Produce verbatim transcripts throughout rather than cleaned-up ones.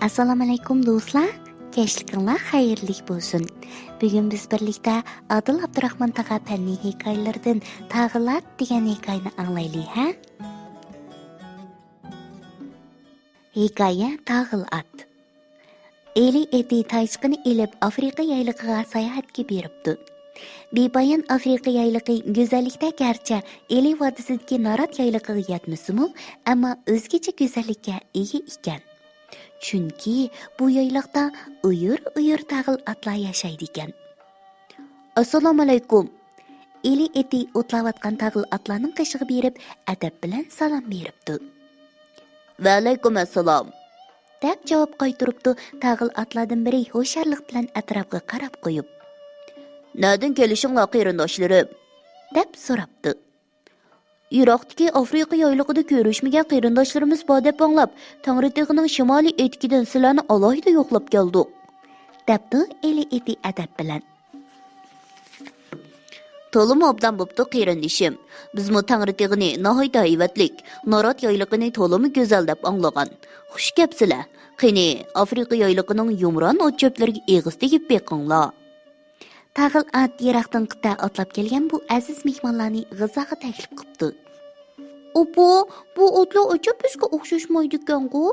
ئەسسالامۇئەلەيكۇم دوستلار، كەچلىكىڭلار خەيرلىك بولسۇن. بۈگۈن بىز بىرلىكتە ئادىل ئابدۇراخمان تاغا پەننىي ھېكايىلىرىدىن تاغىل ئات دېگەن ھېكايىنى ئاڭلايلى ھە. ھېكايە تاغىل ئات. ئېلى ئېتى تايچىقىنى ئېلىپ ئافرىقا يايلىقىغا ساياھەتكە بېرىپتۇ. بىپايان ئافرىقا يايلىقى گۈزەللىكتە گەرچە ئېلى ۋادىسىدىكى نارات يايلىقىغا يەتمىسىمۇ، ئەمما ئۆزگىچە گۈزەللىككە ئىگە ئىكەن. چۈنكى بۇ يايلاقتا ئۇيۇر-ئۇيۇر تاغىل ئاتلار ياشايدىكەن. ئەسسالامۇئەلەيكۇم. ئېلى ئېتى ئوتلاۋاتقان تاغىل ئاتلارنىڭ قېشىغا بېرىپ، ئەدەپ بىلەن سالام بېرىپتۇ. ۋەئەلەيكۇم ئەسسالام، دەپ جاۋاب قايتۇرۇپتۇ تاغىل ئاتلاردىن بىرى ھوشيارلىق بىلەن ئەتراپقا قاراپ قويۇپ. نەدىن كېلىشىڭلار قېرىنداشلىرىم؟ دەپ سوراپتۇ. يىراقتىكى ئافرىقا يايلىقىدا كۆرۈشمىگەن قېرىنداشلىرىمىز بار دەپ ئاڭلاپ، تەڭرىتېغىنىڭ شىمالىي ئېتىكىدىن سىلەرنى ئالاھىدە يوقلاپ كەلدۇق، دەپتۇ ئېلى ئېتى ئەدەپ بىلەن. تولىمۇ ئوبدان بوپتۇ قېرىندىشىم. بىزمۇ تەڭرىتېغىنى ناھايىتى ھەيۋەتلىك، نارات يايلىقىنى تولىمۇ گۈزەل دەپ ئاڭلىغان. خۇش كەپسىلە. قېنى، ئافرىقا يايلىقىنىڭ يۇمران ئوت-چۆپلىرىگە ئېغىز تېگىپ بېقىڭلار. تاغىل ئات يىراقتىن قىتئە ئاتلاپ كەلگەن بۇ ئەزىز مېھمانلارنى غىزاغا تەكلىپ قىپتۇ. ئوپۇ، بۇ ئوتلۇق ئوت-چۆپ بىزگە ئوخشاشمايدىكەنغۇ؟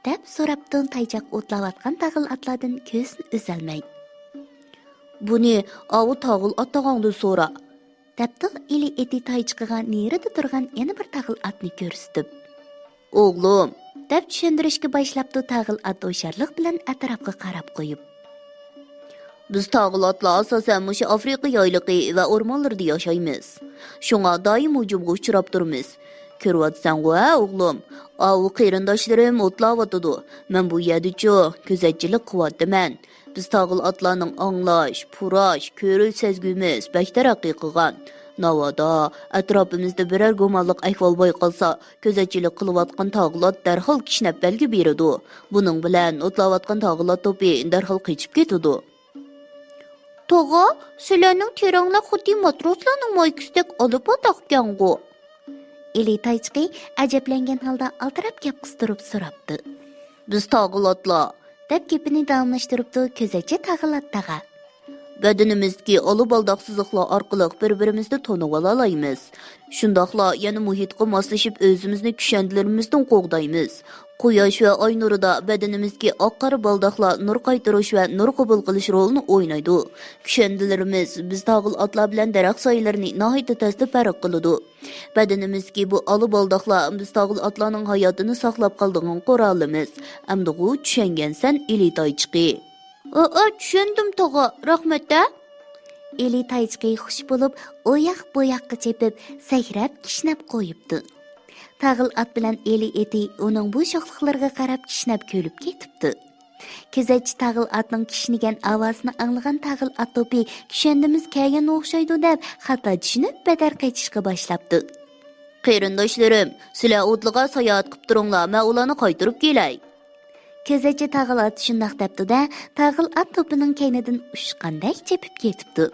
دەپ سوراپتۇ تايچاق ئوتلاۋاتقان تاغىل ئاتلاردىن كۆزىنى ئۈزەلمەي. بۇنى ئاۋۇ تاغىل ئات تاغاڭدىن سورا، دەپتۇ ئېلى ئېتى تايچىقىغا نېرىدا تۇرغان يەنە بىر تاغىل ئاتنى كۆرسىتىپ. ئوغلۇم، دەپ چۈشەندۈرۈشكە باشلاپتۇ تاغىل ئات ھوشيارلىق بىلەن ئەتراپقا قاراپ قويۇپ. بىز تاغىل ئاتلار ئاساسەن مۇشۇ ئافرىقا يايلىقى ۋە ئورمانلىرىدا ياشايمىز. شۇڭا دائىم ھۇجۇمغا ئۇچراپ تۇرىمىز. كۆرۈۋاتىسەنغۇ ھە ئوغلۇم، ئاۋۇ قېرىنداشلىرىم ئوتلاۋاتىدۇ. مەن بۇ يەردىچۇ كۆزەتچىلىك قىلىۋاتىمەن. بىز تاغىل ئاتلارنىڭ ئاڭلاش، پۇراش، كۆرۈش سەزگۈمىز بەك تەرەققىي قىلغان. ناۋادا ئەتراپىمىزدا بىرەر گۇمانلىق ئەھۋال بايقالسا، كۆزەتچىلىك قىلىۋاتقان تاغىل ئات دەرھال كىشنەپ بەلگە بېرىدۇ. بۇنىڭ بىلەن ئوتلاۋاتقان تاغىل ئات توپى دەرھال قېچىپ كېتىدۇ. تاغا، سىلەرنىڭ تېرەڭلەر خۇددى ماتروسلارنىڭ مايكىسىدەك ئالا بالداقكەنغۇ؟ ئېلى تايچىقى ئەجەبلەنگەن ھالدا ئالدىراپ گەپ قىستۇرۇپ سوراپتۇ. بىز تاغىل ئاتلار، دەپ گېپىنى داۋاملاشتۇرۇپتۇ كۆزەتچى تاغىل ئات تاغا. بەدىنىمىزدىكى ئالا بالداق سىزىقلار ئارقىلىق بىر-بىرىمىزنى تونۇۋالالايمىز. شۇنداقلا يەنە مۇھىتقا ماسلىشىپ ئۆزىمىزنى كۈشەندىلىرىمىزدىن قوغدايمىز. قۇياش ۋە ئاي نۇرىدا بەدىنىمىزدىكى ئاق-قارا بالداقلار نۇر قايتۇرۇش ۋە نۇر قوبۇل قىلىش رولىنى ئوينايدۇ. كۈشەندىلىرىمىز بىز تاغىل ئاتلار بىلەن دەرەخ سايىلىرىنى ناھايىتى تەستە پەرق قىلىدۇ. بەدىنىمىزدىكى بۇ ئالا بالداقلار بىز تاغىل ئاتلارنىڭ ھاياتىنى ساقلاپ قالىدىغان قورالىمىز. ئەمدىغۇ چۈشەنگەنسەن ئېلى تايچىقى. ھوئا، چۈشەندىم تاغا، رەھمەت ھە. ئېلى تايچىقى خۇش بولۇپ، ئۇياق-بۇياققا چېپىپ، سەكرەپ، كىشنەپ قويۇپتۇ. تاغىل ئات بىلەن ئېلى ئېتى ئۇنىڭ بۇ شوخلۇقلىرىغا قاراپ كىشنەپ كۈلۈپ كېتىپتۇ. كۆزەتچى تاغىل ئاتنىڭ كىشنىگەن ئاۋازىنى ئاڭلىغان تاغىل ئات توپى كۈشەندىمىز كەلگەن ئوخشايدۇ دەپ خاتا چۈشىنىپ بەدەر قېچىشقا باشلاپتۇ. قېرىنداشلىرىم، سىلەر ئوتلىغا ساياھەت قىپ تۇرۇڭلار، مەن ئۇلارنى قايتۇرۇپ كېلەي. كۆزەتچى تاغىل ئات شۇنداق دەپتۇ-دە، تاغىل ئات توپىنىڭ كەينىدىن ئۇچقاندەك چېپىپ كېتىپتۇ.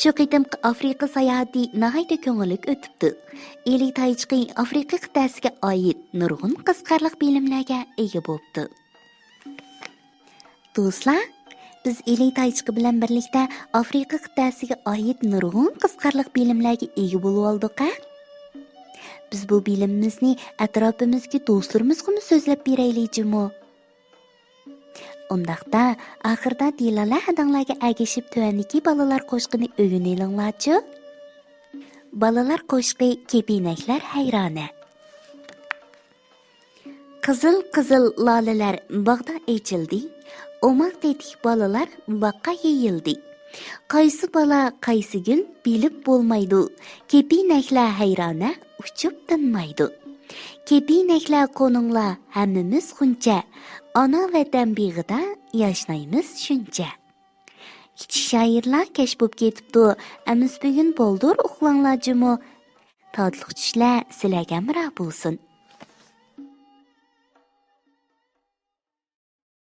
شۇ قېتىمقى ئافرىقا ساياھىتى ناھايىتى كۆڭۈللۈك ئۆتۈپتۇ. ئېلى تايچىقى ئافرىقا قىتئەسىگە ئائىت نۇرغۇن قىزىقارلىق بىلىملەرگە ئىگە بوپتۇ. دوستلار، بىز ئېلى تايچىقى بىلەن بىرلىكتە ئافرىقا قىتئەسىگە ئائىت نۇرغۇن قىزىقارلىق بىلىملەرگە ئىگە بولۇۋالدۇق ھە؟ بىز بۇ بىلىمىمىزنى ئەتراپىمىزدىكى دوستلىرىمىزغىمۇ سۆزلەپ بېرەيلى جۇمۇ؟ ئۇنداقتا، ئاخىردا دىلالە ھەدەڭلەرگە ئەگىشىپ تۆۋەندىكى بالىلار قوشىقىنى ئۆگىنىۋېلىڭلارچۇ. بالىلار قوشىقى كېپىنەكلەر ھەيرانى. قىزىل-قىزىل لالىلەر باغدا ئېچىلدى، ئوماق تېتىك بالىلار باغقا يېيىلدى. قايسى بالا، قايسى گۈل بىلىپ بولمايدۇ، كېپىنەكلەر ھەيرانە ئۇچۇپ تىنمايدۇ. كېپىنەكلەر قونۇڭلار ھەممىمىز غۇنچە، ئانا ۋەتەن بېغىدا ياشنايمىز شۇنچە. كىچىك شائىرلار كەچ بوپ كېتىپتۇ، ئەمىسە بۈگۈن بالدۇر ئۇخلاڭلار جۇمۇ. تاتلىق چۈشلەر سىلەرگە ھەمراھ بولسۇن.